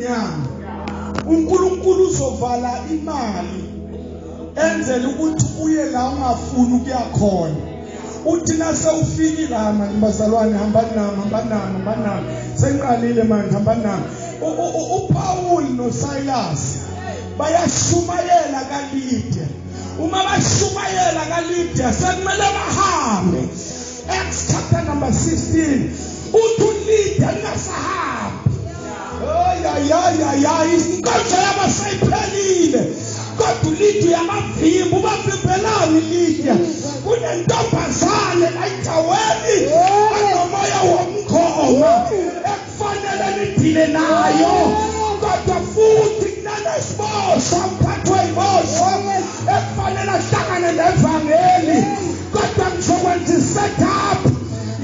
Kulenyanga uNkulunkulu uzovala imali enzele ukuthi uye la ungafuni ukuya khona. Uthi nase ufikile manje bazalwane, hambani nami, hambani nami, hambani nami, sengiqalile manje, hambani nami. UPaul noSilas bayashumayela kaLydia. Uma bashumayela kaLydia sekumele bahambe. Acts chapter number 16 uthi uLydia ningasahambi. Ayayayaya, inkonzo yabo seyiphelile, kodwa uLydia uyabavimba. Ubavimbelani Lydia? Kunentombazane la endaweni enomoya womngoma ekufanele nidile nayo, kodwa futhi kunanesiboshwa, umphathi wey'boshwa ekufanele ahlangane nevangeli, kodwa ngizokwenza i-setup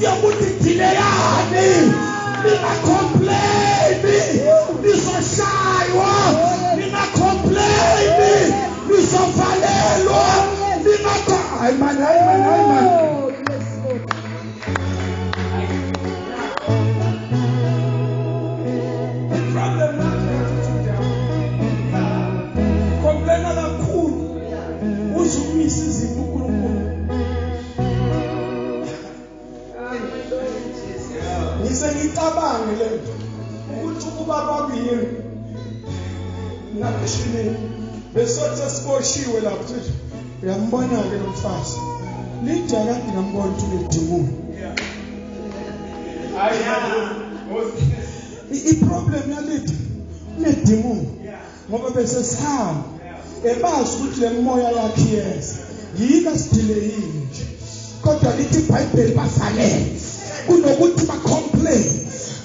yokuthi dileyani, ningacomplaini, nizoshaywa, ningacomplaini, nizovalelwa, ningakho. Hayi mani, hayi mani, hayi mani. Oh, yes, Lord. I-problem yakho attitude yakho. Complaina kakhulu uze umise izinto uNkulunkulu. Ngise ngicabange lento ukuthi ukuba kwakuyini nakushinini besothi sesiboshiwe lapho, sithi uyambona-ke lo mfazi Lydia, kade ngambona ukuthi unedimoni. I-problem yaLydia, unedimoni, ngoba bese sihamba ebazi ukuthi le moya yakhe iyeza, yiko asidileyile nje. Kodwa lithi iBhayibheli bavalele, kunokuthi bacomplain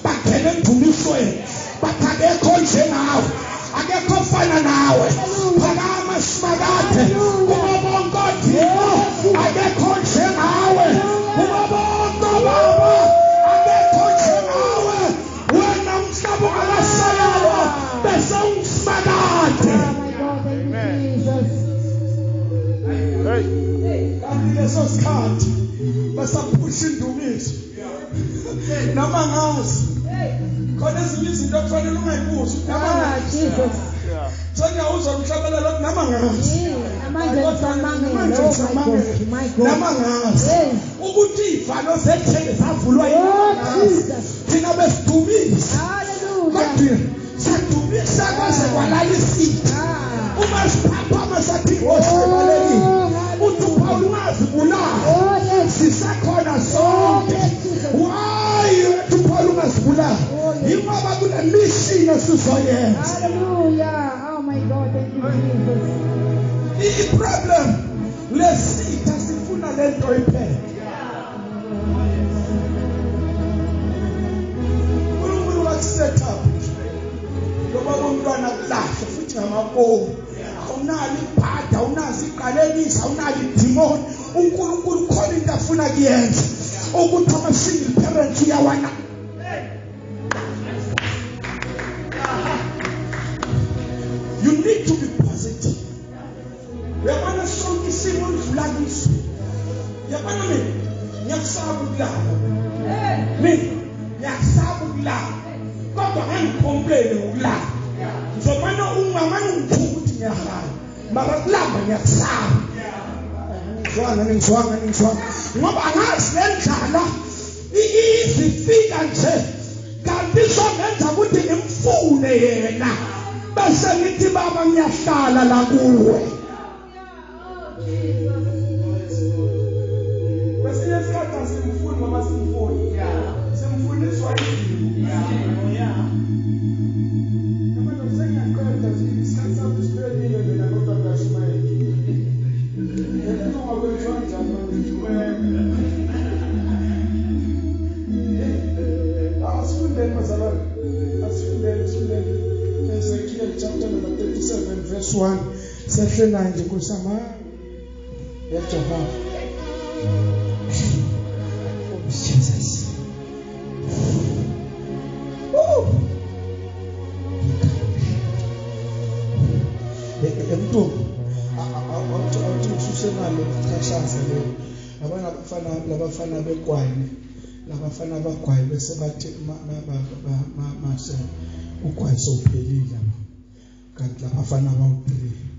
bangene endumisweni, bathi akekho njengawe, akekho ofana nawe, phakama Simakade kubo bonke othixo, akekho njengawe kubo bonke obaba, akekho njengawe wena, umhlaba ungakasayalwa bese unguSimakade. Oh, my God, thank you, Jesus. Kanti leso sikhathi basaphusha indumiso noma ngazi khona ezinye izinto okufanele ungayibuzi noma Ah, ngazi. Jesus. Sengiyawuzwa umhlabelelo othi noma ngazi. Yeah, amandla ngisamangele. Manje Oh, my ngisamangele. God, my God. Noma ngazi Yes. ukuthi iy'valo zejele zavulwa Oh, yini. Jesus. Thina besidumisa, Hallelujah. kodwa sadumisa kwaze kwalala isitha. Ah. Uma siphaphama sathi inkosi ibalekile. Oh, Uthi uPaul ungazibulali, Oh, yes. sisekhona sonke. Why uthi uPaul ungazibulali? Oh, yes. Yingoba kune mission esizoyenza. Hallelujah. Oh, my God. Thank you, Jesus. I-problem lesitha sifuna lento iphele. uNkulunkulu wakuset up nje loba umntwana kulahle futhi ngamabomu, awunalo ibhadi, awunazo iqalekisa, awunalo idimoni. uNkulunkulu khona into afuna kuyenza ukuthi ama-single parents uyawana. You need to be positive. Uyabona, sonke isimo ondlula kiso, uyabona, mina ngiyakusaba ukulamba, mina ngiyakusaba ukulamba, kodwa ngangicomplaine ngokulamba. Ngizomane ungamane ungithuka ukuthi ngiyahala, mara kulamba ngiyakusaba. Ngizwanga, ningizwanga, ningizwanga, ngoba angazi le ndlala izifika nje kanti izongenza ukuthi ngimfune yena, bese ngithi baba ngiyahlala la kuwe. Kwesinye isikhathi asimfuni ngoba simfuni, simfuniswa izimo. Manje sengiyaqeda nje, isikhathi sami siphelile mina, kodwa ngiyashumayela. Ngiyakwenziwa kanjani manje? Asifundeni bazalwane, asifundeni, sifundeni Ezekiel chapter number 37 verse 1, sehle naye nje Nkosi yami ya Jehova. Oh Jesus. Woo! Emntu awuthi ususe nalo chashaza lo, yabona, abafana labafana bekwayi laba. Labafana bagwayi bese bathi mase ugwayi sowuphelile, kanti labafana bawu-3.